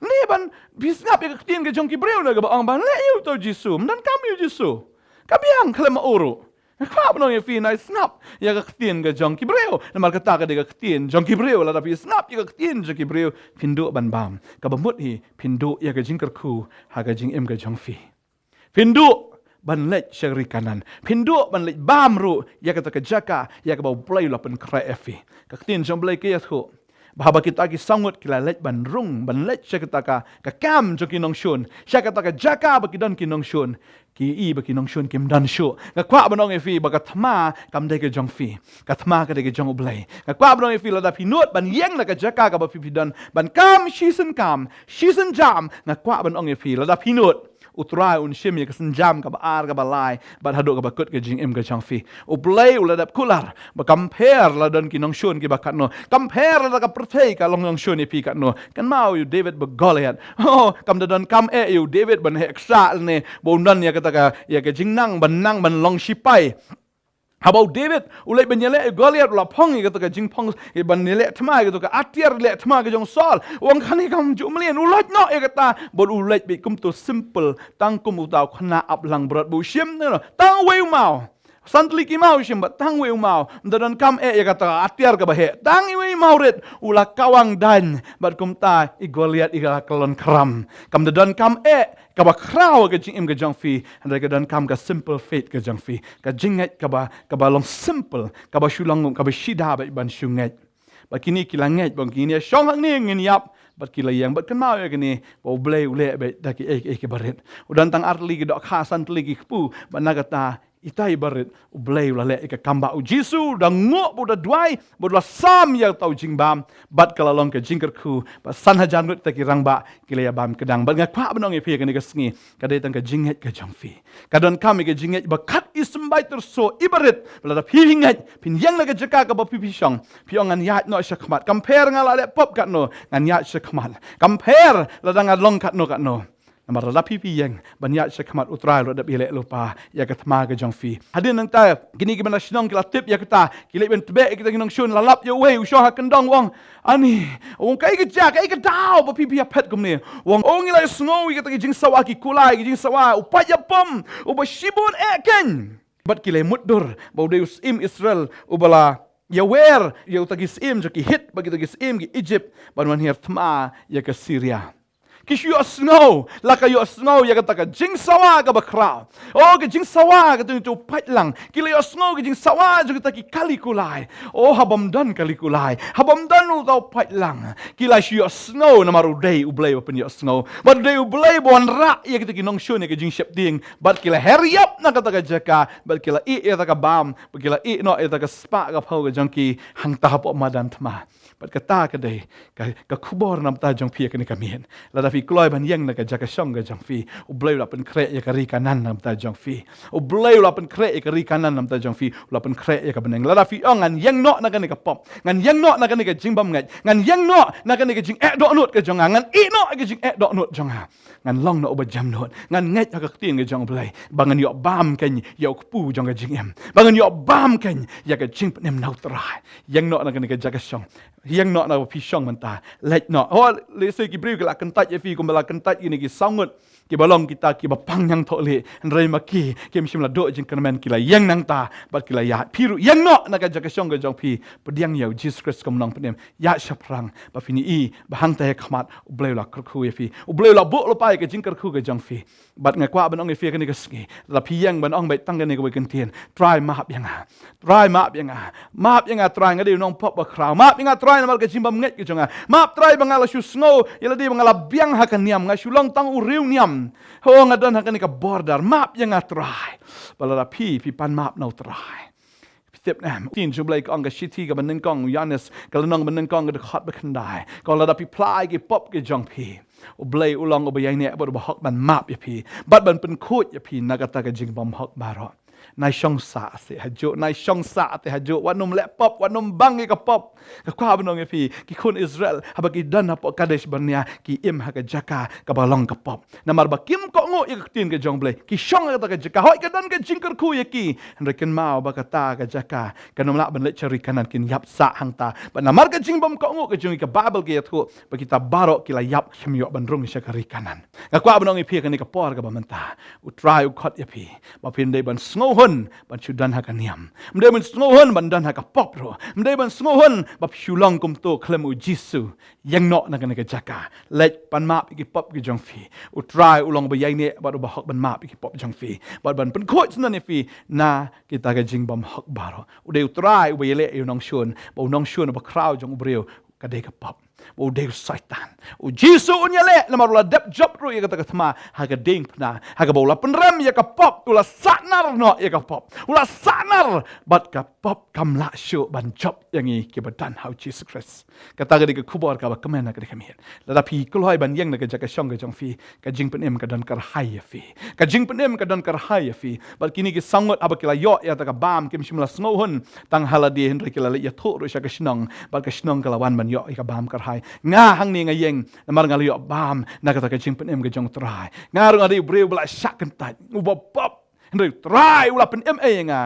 Ne ban phi sngap ïa ka ktien ka jong ki briew na kaba ong ba leh ïa uta u Jisu, ym donkam ïa u Jisu. Ka biang khlem ma u ruh. Nga kwah ban ong ïa phi, nai sngap ïa ka ktien ka jong ki briew. Namar kata ka dei ka ktien jong ki briew. Lada phi sngap ïa ka ktien jong ki briew, phin duh ban bam. Kaba mut hi, phin duh ïa ka jingkyrkhu ha ka jingim ka jong phi. Phin duh ban leit sha ka ri Kanaan. Phin duh ban leit bam ruh ïa kata ka jaka ïa kaba U Blei u la pynkhreh ïa phi. Ka ktien jong U Blei ka ïathuh ba haba kita ki saw ngut ki la leit ban rung, ban leit sha kata ka, ka kam jong ki nongshun, sha kata ka jaka ba ki don ki nongshun, ki ïohi ba ki nongshun kim don shuh. Nga kwah ban ong ïa phi ba ka thma kam dei ka jong phi. Ka thma ka dei ka jong U Blei. Nga kwah ban ong ïa phi, lada phi nud ban ïeng na ka jaka kaba phi phi don, ban kam shisien kam, shisien jam, nga kwah ban ong ïa phi, lada phi nud, U Trai un shim ïa ka sienjam kaba ar, kaba lai, bad haduh kaba kut ka jingim ka jong phi. U Blei u la dep kular ba kam pher la don ki nongshun kiba katno, kam pher lada ka pyrthei ka long nongshun ïa phi katno. Kynmaw ïa u David bad Goliath. Oh, kam da donkam eh ïa u David ban heh ksah lane ba un don ïa kata ka, ïa ka jingnang ban nang ban long sipai. Haba u David u leit ban ïaleh ïa u Goliath, u la phong ïa kata ka jingphong, ïa ban ïaleh thma ïa kata ka atiar leh thma ka jong u Saul. U ong kane kam ju mlien, u lait noh ïa kata, bad u leit beit kumto simple, tang kum uta u khynnah ap langbrot ba u shim ne, tang uwei u maw. San tylli ki maw u shim bad tang uwei u maw. Ym da donkam eh ïa kata ka atiar kaba heh, tang uwei u maw rit, u la kawang daiñ, bad kumta i Goliath i la kyllon khram. Kam da donkam eh kaba khraw ha ka jingim ka jong phi, hynrei ka donkam ka simple faith ka jong phi. Ka jingngeit kaba, kaba long simple, kaba shu long, kaba shu da beit ban shu ngeit. Bad kine ki la ngeit, ba kine shong hangne ngin ïap, bad ki la ïeng, bad kynmaw ïa kane, ba U Blei u leh beit da kiei kiei kiba rit. U don tang ar tylli ki dohkha, san tylli ki kpu, bad na kata, itai barit, U Blei u la leh ïa ka kam ba u Jisu u da nguh, ba u da duwai, ba u da sam ïa uta u jingbam, bad ka la long ka jingkyrkhu, bad san hajar ngut kita ki rangbah ki la ïa bam kdang. Bad nga kwah ban ong ïa phi kane ka sngi, ka dei tang ka jingngeit ka jong phi. Ka donkam ïa ka jingngeit ba kat i symbai tyrso i barit, ba lada phi phi ngeit, phin ïeng na ka jaka kaba phi phi shong, phi ong ngan ïaid noh shakhmat. Kam pher nga la leh pop katno, ngan ïaid shakhmat. Kam pher lada nga long katno katno. Namar lada phi phi ïeng ban ïaid sha khmat U Trai, u la dep ïaleh lypa ïa ka thma ka jong phi. Hadien nangta kine kiba na shnong ki la tip ïa kata, ki leit ban tbeh ïa kita ki nongshun. La lap ïa uwei u shong ha kyndong, u ong, "Ani," u ong, "kaei ka jia, kaei ka daw ba phi phi ïa phet kumne?" U ong, "O, ngi la ïohsngew ïa kita ki jingsawa ki kulai, ki jingsawa, u paid ïapom uba shibun eh keiñ." Bad ki la mutdur ba u dei u syiem Israel uba la ïawer ïa kita ki syiem jong ki Hit bad kita ki syiem ki Egypt ban wan hiar thma ïa ka Syria. Ki shu ïohsngew, la ka ïohsngew ïa kata ka jingsawa kaba khraw. O, ka jingsawa kata, uto u paid lang. Ki la ïohsngew ka jingsawa jong kita ki kali kulai. O, ha bym don kali kulai, ha bym don uto u paid lang, ki la shu ïohsngew namar u dei U Blei ba pynïohsngew. Bad u dei U Blei ba wanrah ïa kita ki nongshun ïa ka jingsheptieng. Bad ki la her ïap na kata ka jaka, bad ki la ïeh ïa kata ka bam, bad ki la ïeh noh ïa kata ka spah ka phew ka jong ki hangta hapoh madan thma. Bad kata ka dei ka, ka khubor na bynta jong phi ïa kane ka miet. Lada phi kloi ban ïeng na ka jaka shong ka jong phi, U Blei u la pynkhreh ïa ka ri Kanaan na bynta jong phi. U Blei u la pynkhreh ïa ka ri Kanaan na bynta jong phi, u la pynkhreh ïa ka bneng. Lada phi ong, "Ngan ïeng noh na kane ka pop, ngan ïeng noh na kane ka jingbymngeit, ngan ïeng noh na kane ka jingeh dohnud ka jong nga, ngan ïeh noh ka jingeh dohnud jong nga, ngan long noh uba jemnud, ngan ngeit ha ka ktien ka jong U Blei, ba ngan ïoh bam keiñ ïa u kpu jong ka jingim, ba ngan ïoh bam keiñ ïa ka jingpynim na U Trai." Ïeng noh na kane ka jaka shong. Ïeng noh na ba phi shong mynta. Leit noh. O, lehse ki briew ki la kyntait ïa phi kumba la kyntait ïa kine ki saw ngut kiba long kita kiba pang ñiangthohlieh, hynrei ma ki kim shym la duh jingkyrmen, ki la ïeng nangta bad ki la ïaid. Phi ruh ïeng noh na ka jaka shong ka jong phi, pdiang ïa U Jisu Khrist kum u nongpynim. Ïaid shaphrang ba phin ïohi ba hangta ha khmat U Blei u la kyrkhu ïa phi. U Blei u la buh lypa ïa ka jingkyrkhu ka jong phi. Bad nga kwah ban ong ïa phi ha kane ka sngi, lada phi ïeng ban ong beit tang kane kawei ka ktien, "Trai, map ïa nga. Trai, map ïa nga. Map ïa nga Trai, nga dei u nongpop ba khraw. Map ïa nga Trai namar ka jingbymngeit ka jong nga. Map Trai ba nga la shu sngew ïa lade ba nga la biang ha ka niam, nga shu long tang u riewniam. Ho, nga don ha kane ka border. Map ïa nga Trai." Bad lada phi, phi pan map na U Trai, phi tip ne em, ktien jong U Blei ka ong, ka shithi kaba nyngkong u Ïoannis, ka lynnong ba nyngkong, ka dkhot ba khyndai, ka ong, "Lada phi phla ïa ki pop ki jong phi, U Blei u long uba ïaineh bad uba hok ban map ïa phi bad ban pynkhuid ïa phi na kata ka jingbymhok baroh." Nai shong sah te hajuh, nai shong sah te hajuh. Wat nym leh pop, wat nym bang ïa ka pop. Nga kwah ban ong ïa phi, ki khun Israel haba ki don hapoh Kadesh Barnea, ki im ha ka jaka kaba long ka pop. Namar ba kim kohnguh ïa ka ktien ka jong U Blei, ki shong ha kata ka jaka. Hooid, ka don ka jingkyrkhu ïa ki, hynrei kynmaw ba kata ka jaka kan ym lah ban leit sha ri Kanaan, kin ïap sah hangta. Bad namar ka jingbymkohnguh ka jong ngi, ka Baibl ka ïathuh ba kita baroh ki la ïap, kim ïoh ban rung sha ka ri Kanaan. Nga kwah ban ong ïa phi ha kane ka por kaba mynta, U Trai u khot ïa phi ba phim dei ban sngewhun ban shu don ha ka niam. Ym dei ban sngewhun ban don ha ka pop ruh. Ym dei ban sngewhun ba phi shu long kumto khlem U Jisu. Ïeng noh na kane ka jaka. Leit pan map ïa ki pop ki jong phi. U Trai u long uba ïaineh bad uba hok ban map ïa ki pop jong phi bad ban pynkhuid syndon ïa phi na kita ka jingbymhok baroh. U dei U Trai uba ïaleh ïa u nongshun, ba u nongshun uba khraw jong u briew ka dei ka pop. Ba u dei u Soitan. U Jisu un ïaleh namar u la dep jop ruh ïa kata ka thma ha ka diengphna, ha kaba u la pynrem ïa ka pop, u la sahnar noh ïa ka pop, u la sahnar, bad ka pop kam lah shuh ban jop ïa ngi kiba don ha U Jisu Khrist. Kata ka dei ka khubor kaba kmen ha kane ka miet. Lada phi kloi ban ïeng na ka jaka shong ka jong phi, ka jingpynim ka don kyrhai ïa phi. Ka jingpynim ka don kyrhai ïa phi. Bad kine ki saw ngut haba ki la ïoh ïa kata ka bam, kim shym la sngewhun tang ha lade, hynrei ki la leit ïathuh ruh sha ka shnong, bad ka shnong ka la wan ban ïoh ïa ka bam kyrhai. Nga hangne nga ïeng namar nga la ïoh bam na kata ka jingpynim ka jong U Trai. Nga ruh nga dei u briew ba la shah kyntait, uba pop, hynrei U Trai u la pynim ei ïa nga.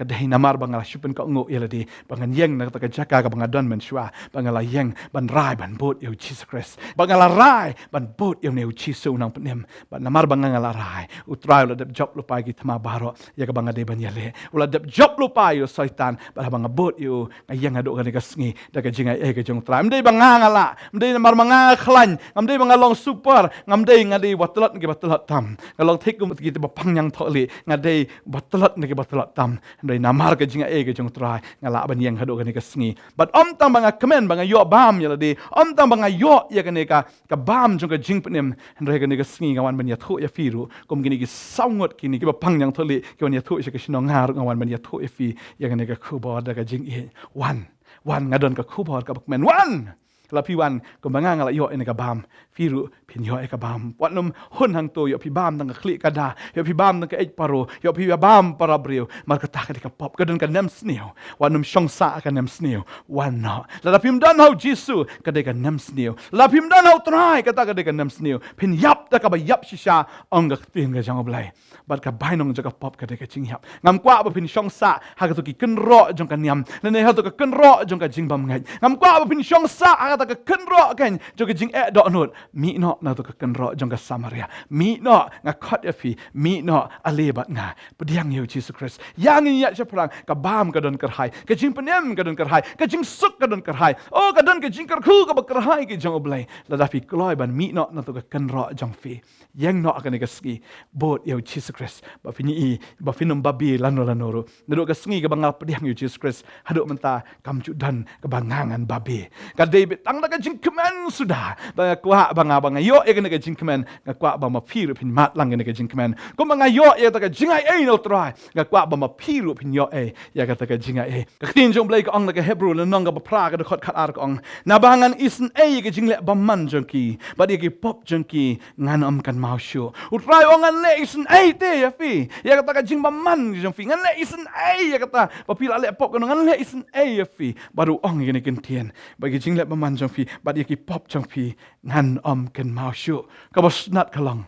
Ka dei namar ba nga la shu pynkohnguh ïa lade ba ngan ïeng na kata ka jaka kaba nga don mynshuwa, ba nga la ïeng ban rai ban bud ïa U Jisu Khrist, ba nga la rai ban bud ïa une U Jisu u nongpynim. Bad namar ba nga, nga la rai, U Trai u la dep jop lypa ïa ki thma baroh ïa kaba nga dei ban ïaleh. U la dep jop lypa ïa u Soitan. Bad haba nga bud ïa u, nga ïeng haduh kane ka sngi da ka jingai ei ka jong U Trai. Ym dei ba nga nga lah, ym dei namar ba nga nga khlaiñ, ngam dei ba nga long super, ngam dei, nga dei uba tlot na kiba tlot tam. Nga long thik kum kita kiba pang ñiangthohlieh, nga dei uba tlot na kiba tlot tam. Hynrei namar ka jingai ei ka jong U Trai nga lah ban ïeng haduh kane ka sngi. Bad ym tang ba nga kmen ba nga ïoh bam ïa lade, ym tang ba nga ïoh ïa kane ka, ka bam jong ka jingpynim, hynrei kane ka sngi nga wan ban ïathuh ïa phi ruh kum kine ki saw ngut kine kiba pang ñiangthohlieh ki wan ïathuh sha ka shnong, nga ruh nga wan ban ïathuh ïa phi ïa kane ka khubor da ka jingïeit. Wan, wan, nga don ka khubor kaba kmen. Wan! Lada phi wan kumba nga nga la ïoh ïa kane ka bam, phi ruh phin ïoh ïa ka bam. Wat nym hun hangto, ïoh phi bam tang ka khlieh ka da, ïoh phi bam tang ka eit paro, ïoh phi bam para briew. Namar kata ka dei ka pop, ka don ka nemsniew. Wat nym shong sah ha ka nemsniew. Wan noh. Lada phim don ha u Jisu, ka dei ka nemsniew. Lada phim don ha u Trai, kata ka dei ka nemsniew. Phin ïap da kaba ïap shisha, ong ka ktien ka jong U Blei. Bad ka bainong jong ka pop ka dei ka jingïap. Ngam kwah ba phin shong sah ha kato ki kynroh jong ka niam, lane ha kato ka kynroh jong ka jingbymngeit. Ngam kwah ba phin shong sah ha kato ka kynroh kein jong ka jingeh dohnud. Mih noh na kato ka kynroh jong ka Samaria. Mih noh, nga khot ïa phi. Mih noh, ale bad nga. Pdiang ïa u Jisu Khrist. Ïa ngin ïaid shaphrang. Ka bam ka don kyrhai, ka jingpynim ka don kyrhai, ka jingsuk ka don kyrhai. Oh, ka don ka jingkyrkhu kaba kyrhai ka jong U Blei. Lada phi kloi ban mih noh na kato ka kynroh jong phi. Ïeng noh ha kane ka sngi, bud ïa u Jisu Khrist, ba phin ïohi ba phin ym babe lano lano ruh. Naduh ka sngi kaba nga pdiang ïa u Jisu Khrist haduh mynta kam ju don kaba nga ngan babe. Ka dei beit tang da ka jingkmen suda. Ba nga kwah ba nga, ba nga ïoh ïa kane ka jingkmen, nga kwah ba ma phi ruh phin mad lang ïa kane ka jingkmen. Kumba nga ïoh ïa kata ka jingai ei na u Trai, nga kwah ba ma phi ruh phin ïoh ei ïa kata ka jingai ei. Ka ktien jong U Blei ka ong na ka Hebru lynnong kaba phra ka dkhot khatar ka ong, naba ngan isynei ïa ka jingleh bymman jong ki, bad ïa ki pop jong ki ngan ym kynmaw shuh. U Trai u ong ngan leh isynei te ïa phi ïa kata ka jingbymman jong phi. Ngan leh isynei ïa kata ba phi la leh pop, kano ngan leh isynei ïa phi. Bad u ong ïa kane ka ktien, bad ïa ki jingleh bymman jong phi, bad ïa ki pop jong phi ngan ym kynmaw shuh. Kaba sngewtynnat ka long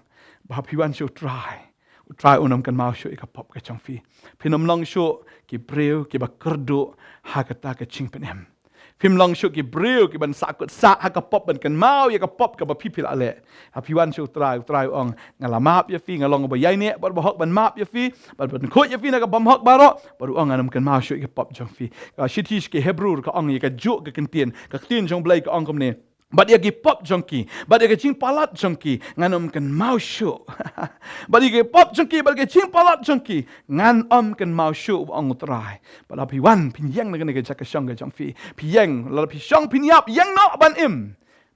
ba phi wan sha u Trai, u Trai un ym kynmaw shuh ïa ka pop ka jong phi. Phin ym long shuh ki briew kiba kyrduh ha kata ka jingpynim. Phim long shuh ki briew kiban sahkut sah ha ka pop ban kynmaw ïa ka pop kaba phi phi la leh. Ha phi wan sha u Trai, u Trai u ong, nga la map ïa phi, nga long uba ïaineh bad uba hok ban map ïa phi bad ban khuid ïa phi na ka bymhok baroh. Bad u ong ngan ym kynmaw shuh ïa ka pop jong phi. Ka shithi sha ki Hebru ka ong ïa kajuh ka ktien, ka ktien jong U Blei ka ong kumne, bad ïa ki pop jong ki, bad ïa ka jingpalat jong ki ngan ym kynmaw shuh. Bad ïa ki pop jong ki, bad ïa ka jingpalat jong ki ngan ym kynmaw shuh, ong u Trai. Bad lada phi wan, phin ïeng na kane ka jaka shong ka jong phi. Phi ïeng, lada phi shong phin ïap, ïeng noh ban im.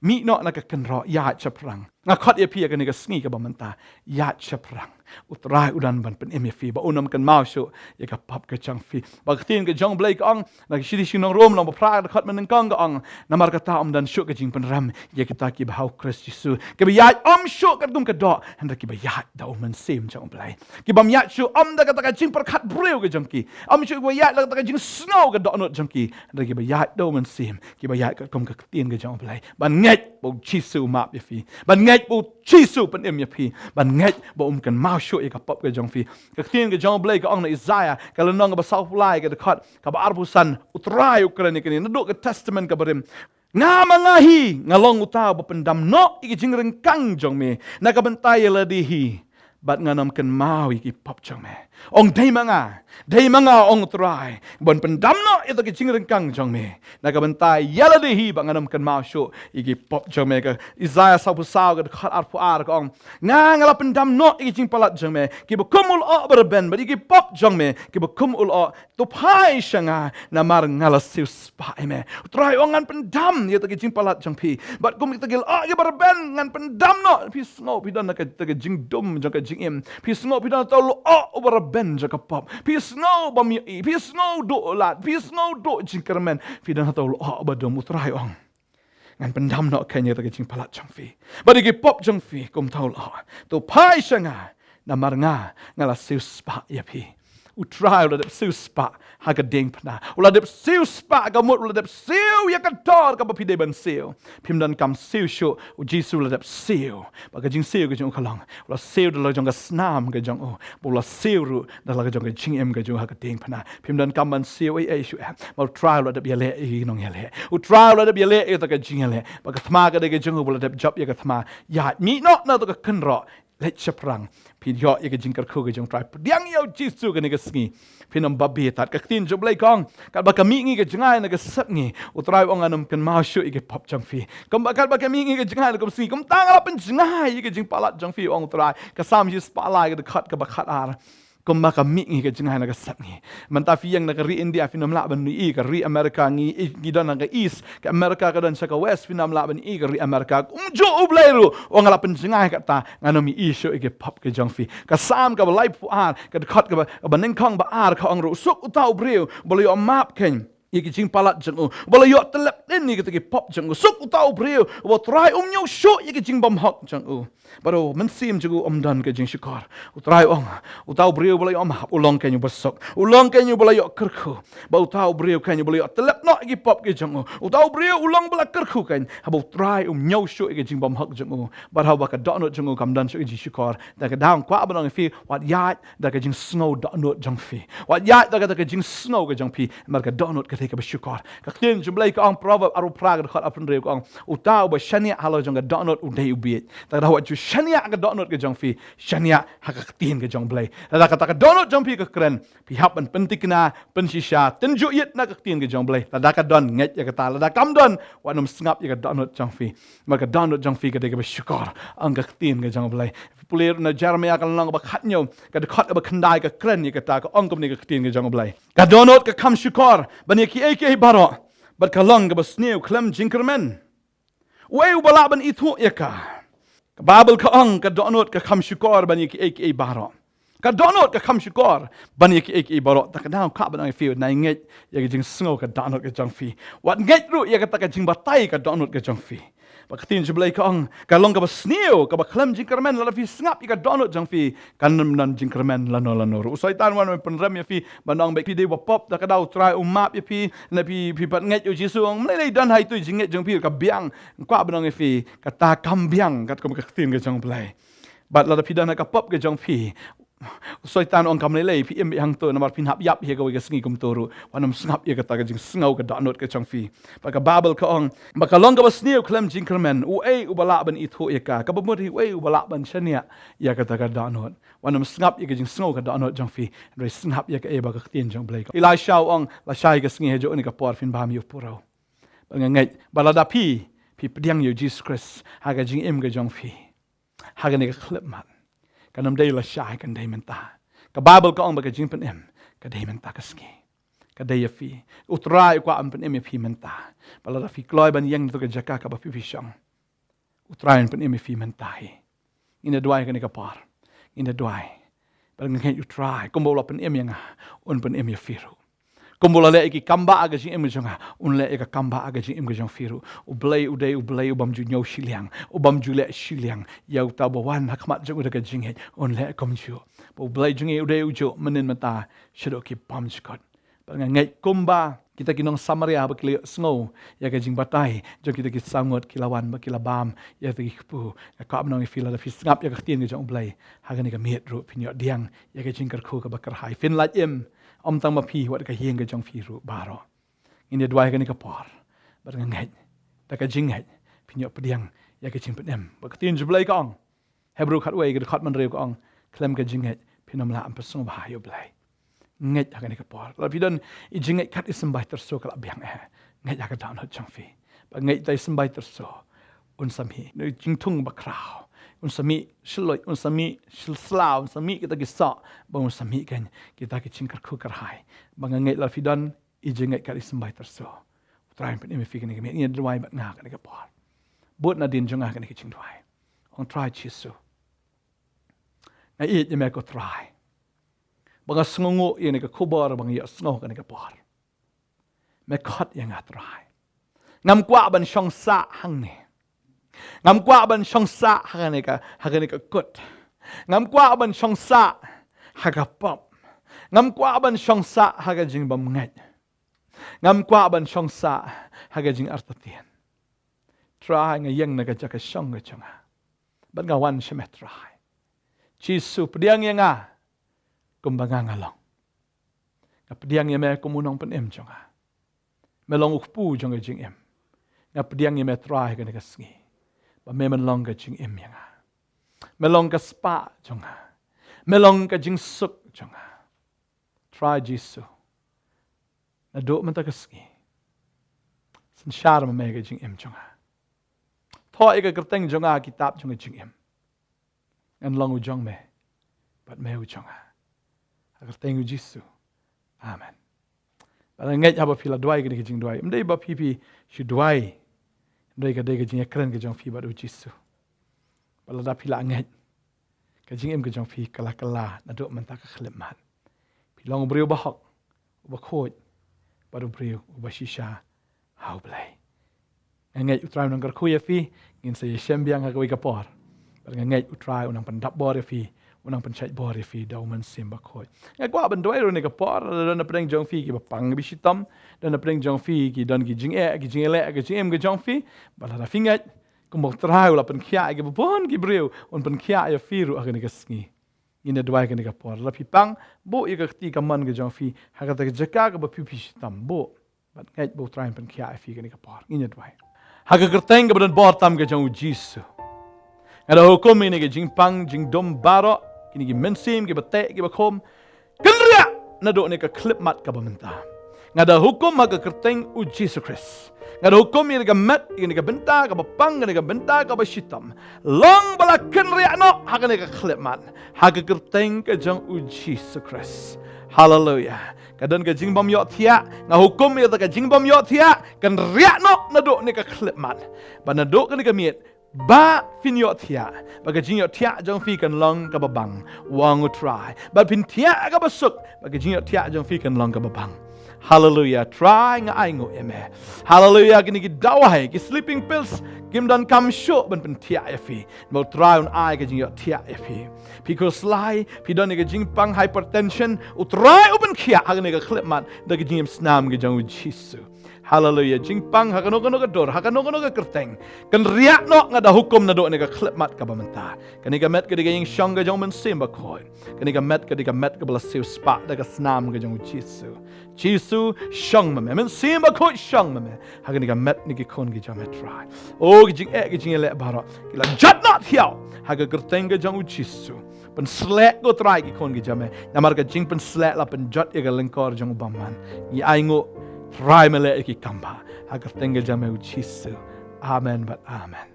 Mih noh na ka kynroh, ïaid shaphrang. Nga khot ïa phi ïa kane ka sngi kaba mynta, ïaid shaphrang. U Trai u don ban pynim ïa phi, ba un ym kynmaw shuh ïa ka pop ka jong phi. Ba ka ktien ka jong U Blei ka ong na ka shithi sha ki nong Rom lynnong ba phra ka dkhot mynnyngkong ka ong, namar kata ym don shuh ka jingpynrem ïa kita kiba ha u Khrist Jisu, kiba ïaid ym shuh katkum ka doh, hynrei kiba ïaid da u Mynsiem jong U Blei. Ki bym ïaid shuh ym da kata ka jingpyrkhat briew ka jong ki, ym shuh kiba ïaid da kata ka jingsngew ka dohnud jong ki, hynrei kiba ïaid da u Mynsiem, kiba ïaid katkum ka ktien ka jong U Blei. Ban ngeit ba u Jisu u map ïa phi, ban ngeit ba u Jisu u pynim ïa phi, ban ngeit ba um kynmaw shuh ïa ka pop ka jong phi. Ka ktien ka jong U Blei ka ong na Isaïah ka lynnong kaba sawphew lai ka dkhot kaba arphew san, u Trai u kren ïa kane naduh ka Testament kaba rim. Nga ma nga hi nga long uta uba pyndam noh ïa ki jingryngkang jong me na ka bynta ïa lade hi, bad ngan ym kynmaw ïa ki pop jong me. Ong dei ma nga, dei ma nga, ong u Trai, ban pyndam noh ïa kita ki jingryngkang jong me na ka bynta ïa lade hi, bad ngan ym kynmaw shuh ïa ki pop jong me. Ka Isaïah sawphew saw ka dkhot arphew ar ka ong, nga nga la pyndam noh ïa ki jingpalat jong me kiba kum u lyoh ba rben, bad ïa ki pop jong me kiba kum u lyoh. To phai sha nga namar nga la siewspah ïa me. U Trai u ong ngan pyndam ïa kita ki jingpalat jong phi, bad kum kita ki lyoh kiba rben ngan pyndam noh. Phi sngew phi don ha kata ka jingdum jong ka jingim, phi sngew phi don ha uta u lyoh uba rben jong ka pop, phi sngew bym ïohi, phi sngew duh lad, phi sngew duh jingkyrmen, phi don ha uta u lyoh uba dum, u Trai u ong ngan pyndam noh kein ïa kita ki jingpalat jong phi, bad ïa ki pop jong phi kum uta u lyoh. To phai sha nga namar nga nga la siewspah ïa phi. U Trai u la dep siewspah ha ka diengphna, u la dep siewspah ha ka mut, u la dep siew ïa ka dor kaba phi dei ban siew. Phim donkam siew shuh, u Jisu u la dep siew. Bad ka jingsiew ka jong u ka long u la siew da la jong ka snam ka jong u, bad u la siew ruh da la jong ka jingim ka jong u ha ka diengphna. Phim donkam ban siew ei ei shuh eh, namar u Trai u la dep ïaleh ïa ki nongïaleh, u Trai u la dep ïaleh ïa kata ka jingïaleh. Bad ka thma ka dei ka jong u, bad u la dep jop ïa ka thma. Ïaid, mih noh na kata ka kynroh, leit shaphrang. Phin ïoh ïa ka jingkyrkhu ka jong u Trai. Pdiang ïa u Jisu kane ka sngi, phin ym babe tad. Ka ktien jong U Blei ka ong, katba ka mihngi ka jngai na ka sepngi, u Trai u ong ngan ym kynmaw shuh ïa ki pop jong phi. Kumba katba ka mihngi ka jngai na ka sngi, kumta nga la pynjngai ïa ka jingpalat jong phi, ong u Trai. Ka Salm shispah lai ka dkhot kaba khatar. Kumba ka mihngi ka jngai na ka sepngi. Mynta phi ïeng na ka ri India, phin ym lah ban ïohi ka ri America, ngi, ngi don na ka East, ka America ka don sha ka West, phin ym lah ban ïohi ka ri America. Kumjuh U Blei ruh u ong nga la pynjngai kata, ngan ym ïohi shuh ïa ki pop ki jong phi. Ka Salm kaba laiphew ar ka dkhot kaba, kaba nyngkong ba ar ka ong ruh, suk uta u briew ba la ïoh map kein ïa ki jingpalat jong u, ba la ïoh tyllep dien ïa kita ki pop jong u. Suk uta u briew uba u Trai um ñiew shuh ïa ki jingbymhok jong u, bad u mynsiem jong u um don ka jingshukor. U Trai u ong, uta u briew uba la ïoh map u long kein uba suk, u long kein uba la ïoh kyrkhu. Bad uta u briew kein uba la ïoh tyllep noh ïa ki pop ki jong u, uta u briew u long ba la kyrkhu kein, haba u Trai um ñiew shuh ïa ki jingbymhok jong u, bad haba ka dohnud jong u kam don shuh ïa ki jingshukor. Da kata nga kwah ban ong ïa phi, wat ïaid da ka jingsngew dohnud jong phi. Wat ïaid da kata ka jingsngew ka jong phi, namar ka dohnud ka dei kaba shukor. Ka ktien jong U Blei ka ong, Proverb arphew phra ka dkhot arphew hynriew ka ong, uta uba shaniah halor jong ka dohnud u dei u bieit. Da kata wat ju shaniah ha ka dohnud ka jong phi, shaniah ha ka ktien ka jong U Blei. Lada kata ka dohnud jong phi ka kren, phi hap ban pynthikna, pynshisha, tynjuh ïit na ka ktien ka jong U Blei. Lada ka don, ngeit ïa kata. Lada kam don, wat nym sngap ïa ka dohnud jong phi. Namar ka dohnud jong phi ka dei kaba shukor, ong ka ktien ka jong U Blei. Pule na Jeremaïah ka lynnong ba khathynñiew, ka dkhot ba khyndai ka kren ïa kata, ka ong kumne ka ktien ka jong U Blei: Ka dohnud ka kham shukor ban ïa kiei kiei baroh, bad ka long kaba sniew khlem jingkyrmen. Uei uba lah ban ithuh ïa ka? Ka Baibl ka ong, ka dohnud ka kham shukor ban ïa kiei kiei baroh. Ka dohnud ka kham shukor ban ïa kiei kiei baroh. Da kata nga kwah ban ong ïa phi, wat ngeit ïa ka jingsngew ka dohnud ka jong phi. Wat ngeit ruh ïa kata ka jingbatai ka dohnud ka jong phi. Bad ka ktien jong U Blei ka ong, ka long kaba sniew, kaba khlem jingkyrmen. Lada phi sngap ïa ka dohnud jong phi, kan ym don jingkyrmen lano lano ruh. U Soitan u wan ban pynrem ïa phi, ban ong ba phi dei uba pop, da kata U Trai u map ïa phi, ne phi, phi pat ngeit ïa U Jisu. Ong, mynlei lei don ha itu i jingngeit jong phi ka biang. Nga kwah ban ong ïa phi, kata kam biang katkum ka ktien ka jong U Blei. Bad lada phi don ha ka pop ka jong phi, U Soitan u ong, kam lei lei, phi im beit hangto, namar phin hap ïap hi ha kawei ka sngi kumto ruh. Wat nym sngap ïa kata ka jingsngew ka dohnud ka jong phi. Bad ka Baibl ka ong, ba ka long kaba sniew khlem jingkyrmen. Uei uba lah ban ithuh ïa ka? Kaba mut hi, uei uba lah ban shaniah ïa kata ka dohnud? Wat nym sngap ïa ka jingsngew ka dohnud jong phi, hynrei sngap ïa kaei ba ka ktien jong U Blei ka ong. Elisha u ong, lashai ka sngi, hajuh kane ka por phin bam ïa u puraw. Bad nga ngeit ba lada phi, phi pdiang ïa U Jisu Khrist ha ka jingim ka jong phi, ha kane ka khyllipmat, kan ym dei lashai, kan dei mynta. Ka Baibl ka ong ba ka jingpynim ka dei mynta ka sngi. Ka dei ïa phi. U Trai u kwah ban pynim ïa phi mynta. Bad lada phi kloi ban ïeng na kata ka jaka kaba phi, phi shong, U Trai un pynim ïa phi mynta hi. Ngin ïa duwai kane ka por. Ngin ïa duwai. Bad nga ngeit U Trai, kumba u la pynim ïa nga, un pynim ïa phi ruh. Kumba u la leh ïa ki kam ba ha ka jingim ka jong nga, un leh ïa ka kam ba ha ka jingim ka jong phi ruh. U Blei u dei U Blei u bym ju ñiew shiliang, u bym ju leh shiliang. Ïa uta uba wan ha khmat jong u da ka jingngeit, un leh kumjuh. Ba U Blei jong ngi u dei ujuh mynhynnin mynta shaduh ki bymjukut. Bad nga ngeit kumba kita ki nong Samaria ba ki la ïohsngew ïa ka jingbatai jong kita ki saw ngut, ki la wan bad ki la bam ïa kita ki kpu. Nga kwah ban ong ïa phi, lada phi sngap ïa ka ktien ka jong U Blei, ha kane ka miet ruh phin ïoh pdiang ïa ka jingkyrkhu kaba kyrhai. Phin lait im, ym tang ma phi, wat ka ïing ka jong phi ruh baroh. Ngin ïa duwai kane ka por. Bad nga ngeit, da ka jingngeit phin ïoh pdiang ïa ka jingpynim. Bad ka ktien jong U Blei ka ong, Hebru khatwei ka dkhot hynriew ka ong, khlem ka jingngeit phin ym lah ban pynsngewbha ïa U Blei. Ngeit ha kane ka por. Lada phi don i jingngeit kat i symbai tyrso ka la biang eh. Ngeit ha ka dohnud jong phi. Bad ngeit da i symbai tyrso un sa mih na i jingthung bakhraw. Un sa mih shloi, un sa mih shloi, un sa mih kita ki soh, bad un sa mih kein kita ki jingkyrkhu kyrhai. Bad nga ngeit lada phi don i jingngeit kat i symbai tyrso, U Trai un pynim ïa phi kane ka miet. Ngin ïa duwai bad nga kane ka por. Bud nadien jong nga kane ka jingduwai. Ong, Trai Jisu, nga ïeit ïa me ko Trai, ba nga sngewnguh ïa kane ka khubor ba nga ïohsngew kane ka por. Me khot ïa nga Trai. Ngam kwah ban shong sah hangne. Ngam kwah ban shong sah ha kane ka, ha kane ka kut. Ngam kwah ban shong sah ha ka pop. Ngam kwah ban shong sah ha ka jingbymngeit. Ngam kwah ban shong sah ha ka jingartatien. Trai, nga ïeng na ka jaka shong ka jong nga. Bad nga wan sha me Trai. Jisu, pdiang ïa nga kumba nga nga long. Nga pdiang ïa me kum u nongpynim jong nga. Me long u kpu jong ka jingim. Nga pdiang ïa me Trai kane ka sngi, ba me men long ka jingim ïa nga. Me long ka spah jong nga. Me long ka jingsuk jong nga. Trai Jisu, naduh mynta ka sngi, synshar ma me ka jingim jong nga. Thoh ïa ka kyrteng jong nga ha ka kitab jong ka jingim. Ngan long u jong me, bad me u jong nga. Ha ka kyrteng U Jisu. Amen. Bad nga ngeit haba phi la duwai kane ka jingduwai, ym dei ba phi, phi shu duwai, hynrei ka dei ka jingïakren ka jong phi bad U Jisu. Bad lada phi la ngeit, ka jingim ka jong phi ka la kylla naduh mynta ka khyllipmat. Phi long u briew uba hok, uba khuid, bad u briew uba shisha ha U Blei. Nga ngeit U Trai un nang kyrkhu ïa phi, ngin sa ïashem biang ha kawei ka por. Bad nga ngeit U Trai un nang pyndap bor ïa phi, un nang pynshait bor ïa phi da U Mynsiem Bakhuid. Nga kwah ban duwai ruh ha kane ka por, lada don napdeng jong phi kiba pang ki ba shitom, don napdeng jong phi ki don ki jingeh, ki jingeh leh, ki jingim ki jong phi, bad lada phi ngeit, kumba U Trai u la pynkhiah ïa kiba bun ki briew, un pynkhiah ïa phi ruh ha kane ka sngi. Ngin ïa duwai ha kane ka por. Lada phi pang, buh ïa ka kti kamon ka jong phi ha kata ka jaka kaba phi, phi shitom, buh. Bad ngeit ba U Trai un pynkhiah ïa phi ha kane ka por. Ngin ïa duwai. Ha ka kyrteng kaba don bor tam ka jong U Jisu, nga da hukum ïa kine ki jingpang jingdum baroh, kine ki mynsiem kiba teh kiba khum, kynriah naduh kane ka khyllipmat kaba mynta. Nga da hukum ha ka kyrteng U Jisu Khrist. Nga da hukum ïa kane ka met, ïa kane ka bynta kaba pang, kane ka bynta kaba shitom, long ba la kynriah noh ha kane ka khyllipmat, ha ka kyrteng ka jong U Jisu Khrist. Haleluia. Ka don ka jingbym ïohthiah, nga hukum ïa kata ka jingbym ïohthiah, kynriah noh naduh kane ka khyllipmat. Bad naduh kane ka miet, ba phin ïohthiah, ba ka jingïohthiah jong phi kan long kaba bang, u ong U Trai. Ba phin thiah kaba suk, ba ka jingïohthiah jong phi kan long kaba bang. Haleluia, Trai nga ainguh ïa me. Haleluia, kine ki dawai, ki sleeping pills, kim donkam shuh ban pynthiah ïa phi. Namar U Trai un ai ka jingïohthiah ïa phi. Phi khuslai, phi don ïa ka jingpang hypertension, U Trai u pynkhiah ha kane ka khyllipmat da ka jingim snam ka jong U Jisu. Haleluia. Jingpang ha kano kano ka dur, ha kano kano ka kyrteng, kynriah noh, nga da hukum naduh kane ka khyllipmat kaba mynta. Kane ka met ka dei ka ïingshong ka jong U Mynsiem Bakhuid. Kane ka met ka dei ka met kaba la siewspah da ka snam ka jong U Jisu. Jisu, shong ma me. Mynsiem Bakhuid, shong ma me ha kane ka met na ki khun ki jong me, Trai. O, ki jingeh, ki jingeh leh baroh, ki la jot noh thiaw ha ka kyrteng ka jong U Jisu. Pynsleh ko Trai ki khun ki jong me. Namar ka jingpynsleh la pynjot ïa ka lyngkor jong u bymman. Ngi ainguh, Trai, me leh ïa ki kambah ha ka kyrteng ka jong me U Jisu. Amen bad amen.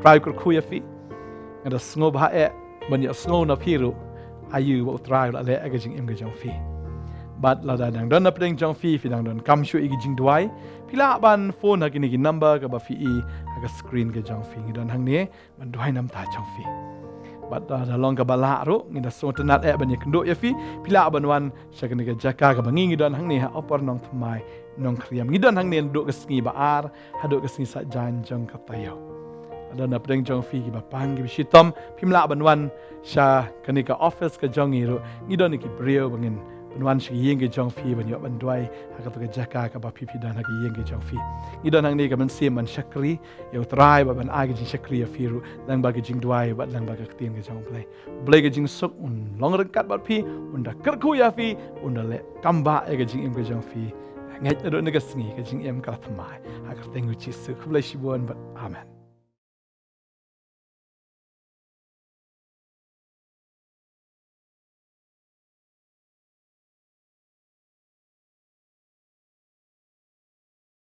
Trai u kyrkhu ïa phi. Nga da sngewbha eh ban ïohsngew na phi ruh aïu ba U Trai u la leh ha ka jingim ka jong phi. Bad lada dang don napdeng jong phi, phi dang donkam shuh ïa ki jingduwai, phi lah ban phone ha kine ki number kaba phi i ha ka screen ka jong phi. Ngi don hangne ban duwai namar jong phi. Bad, uh, da long kaba lah ruh, ngi da sngewtynnat eh ban ïakynduh ïa phi, phi lah ban wan sha kane ka jaka kaba ngi, ngi don hangne ha Upper Nongthymmai, Nongkhriem. Ngi don hangne naduh ka sngi ba ar haduh ka sngi Saitjaiñ jong ka taïew. Lada napdeng jong phi kiba pang kiba shitom, phim lah ban wan sha kane ka office ka jong ngi ruh, ngi don ïa ki briew ba ngin ban wan sha ki ïing ki jong phi ban ïoh ban duwai ha kata ka jaka kaba phi, phi don ha ki ïing ki jong phi. Ngi don hangne ka mynsiem ban shakri ïa U Trai bad ban ai ka jingshakri ïa phi ruh lyngba ka jingduwai bad lyngba ka ktien ka jong U Blei. U Blei ka jingsuk un long ryngkat bad phi, un da kyrkhu ïa phi, un da leh kambah ïa ka jingim ka jong phi. Ngeit naduh kane ka sngi ka jingim ka la thymmai ha ka kyrteng U Jisu. Khublei shibun bad amen.